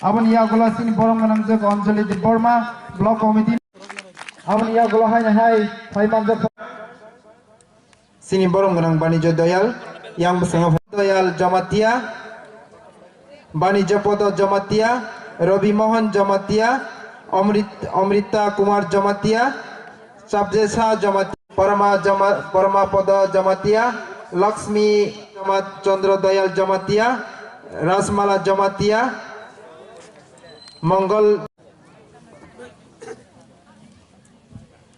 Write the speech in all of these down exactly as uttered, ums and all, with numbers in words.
Aboni yagulo chini borom gwnang jwk Anjali Debbarma, Block Committee. Aboni yagulo haino hai phai manjak. Chini borom gwnang Banijyo Doyal, yang bwskango Doyal Jamatia, Banijyo Podo Jamatia, Robi Mohan Jamatia, Amrit-, Amrita Kumar Jamatia, Chabjesa Jamatia, Parama Jama-, Parama Podo Jamatia, Lakshmi Jama-, Chandra Doyal Jamatia, Rasmala Jamatia, Mongol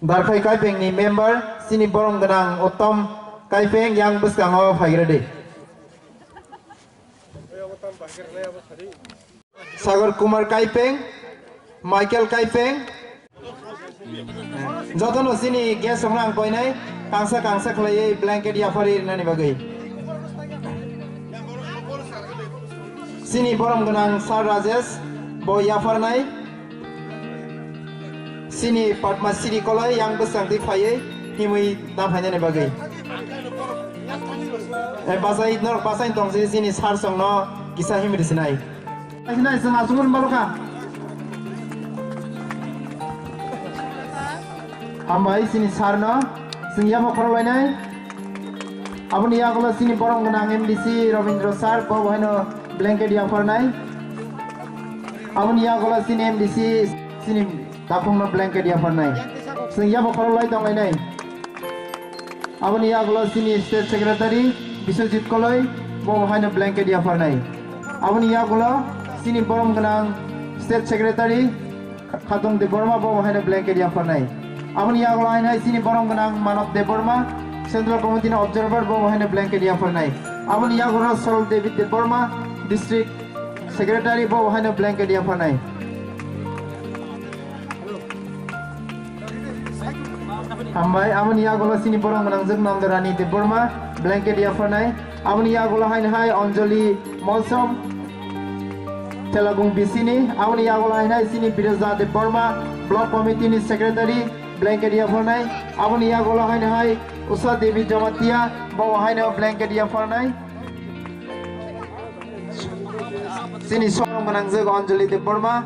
Darkhai Kaipeng ni member, chini borom gwnang Uttom Kaipeng yang bwskango phaigra de. Sagar Kumar Kaipeng, Michael Kaipeng, jotono chini guest rok ang koinai kangsa kangsa khlaiwi blanket yaphari rinani bagwi. Chini borom gwnang Sir Rajesh bo yapharnai. Chini Padma Shri koloi yang bwsang twi phaiwi himwi ta phainani bagwi. E bachai norok bachai tong si chini sir songno kisa himri sinai. Sinai chwng aswk hwn balo kha. Hambai chini sir no chwng yama khorok lainai. Aboni yagulo chini borom gwnang M D C Robindra sir bo haino blanket yapharnai. Aboni yagulo chini M D C chini takhungno blanket yapharnai. Chwng yabo khorok lai tonglainai. Aboni yagulo chini state secretary Biswajit Koloi bo haino blanket yapharnai. Aboni yagulo chini borom gwnang state secretary Khatung Debbarma bo haino blanket yapharnai. Aboni yagulo haino hai chini borom gwnang Manav Debbarma, Central Committee ni observer bo haino blanket yapharnai. Aboni yagulo Sorol David Debbarma, District Secretary bo haino blanket yapharnai. Hambai, aboni yagulo chini borom gwnang jwk Nandorani Debbarma, blanket yapharnai. Aboni yagulo haino hai Anjali Molsom, Thelabung B C ni. Aboni yagulo haino hai chini Biroja Debbarma, Block Committee ni Secretary, blanket yapharnai. Aboni yagulo haino hai Usha Devi Jamatia, bo haino blanket yapharnai. Chini borom gwnang jwk Anjali Debbarma,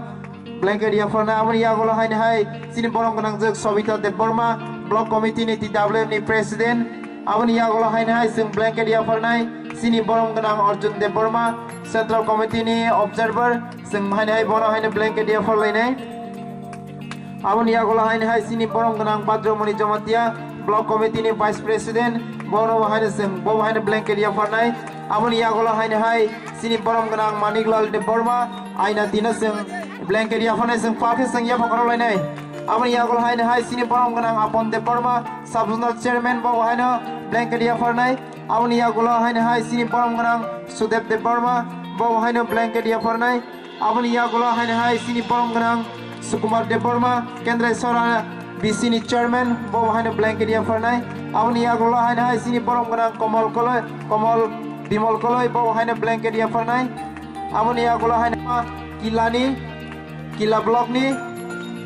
blanket yapharnai. Aboni yagulo haino hai chini borom gwnang jwk Sobita Debbarma, Block Committee ni T W F ni President. Aboni yagulo haino hai chwng blanket yapharnai chini borom gwnang Arjun Debbarma, Central Committee ni observer. Chwng haino hai bono haino blanket yapharlainai. Aboni yagulo haino hai chini borom gwnang Bhadramoni Jamatia, Block Committee ni Vice President, bono bo haino chwng, bo bo haino blanket yapharnai. Aboni yagulo haino hai chini borom gwnang Maniklal Debbarma, aina tino chwng blanket yapharnai, chwng palkhe chwng yapha khorok lainai. Aboni yagulo haino hai chini borom gwnang Apon Debbarma, Sub Zonal Chairman, bo bo haino blanket yapharnai. Aboni yagulo haino hai chini borom gwnang Sudeb Debbarma, bo bo haino blanket yapharnai. Aboni yagulo haino hai chini borom gwnang Sukumar Debbarma, Kendrai Sora B C ni chairman, bo bo haino blanket yapharnai. Aboni yagulo haino hai chini borom gwnang Komol Koloi, Komol Bimol Koloi, bo bo haino blanket yapharnai. Aboni yagulo haino Kilani, Kila block ni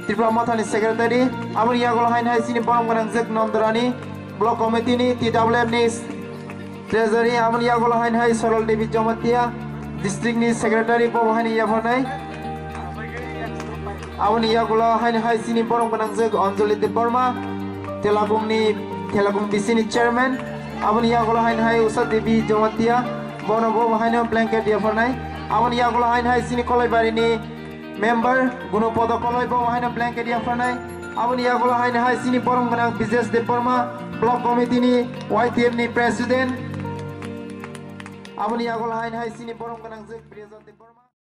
Tripura Motha ni secretary. Aboni yagulo haino hai chini borom gwnang jwk Nandorani, Block Committee ni T W F ni Treasury. Aboni yagulo haino hai Sorol Devi Jamatia, District ni Secretary, bo bo haino yapharnai. Aboni yagulo haino hai chini borom gwnang jwk Anjali Debbarma, Thelabung ni, Thelabung B C ni Chairman. Aboni yagulo haino hai Usha Devi Jamatia, bono bo bo haino blanket yapharnai. Aboni yagulo haino hai chini Kolaibari ni member Gunupodo Koloi, bo bo haino blanket yapharnai. Aboni yagulo haino hai chini borom gwnang Bijesh Debbarma, Block Committee ni Y T F ni President. Aboni yagulo haino hai chini borom gwnang jwk Bireja Debbarma.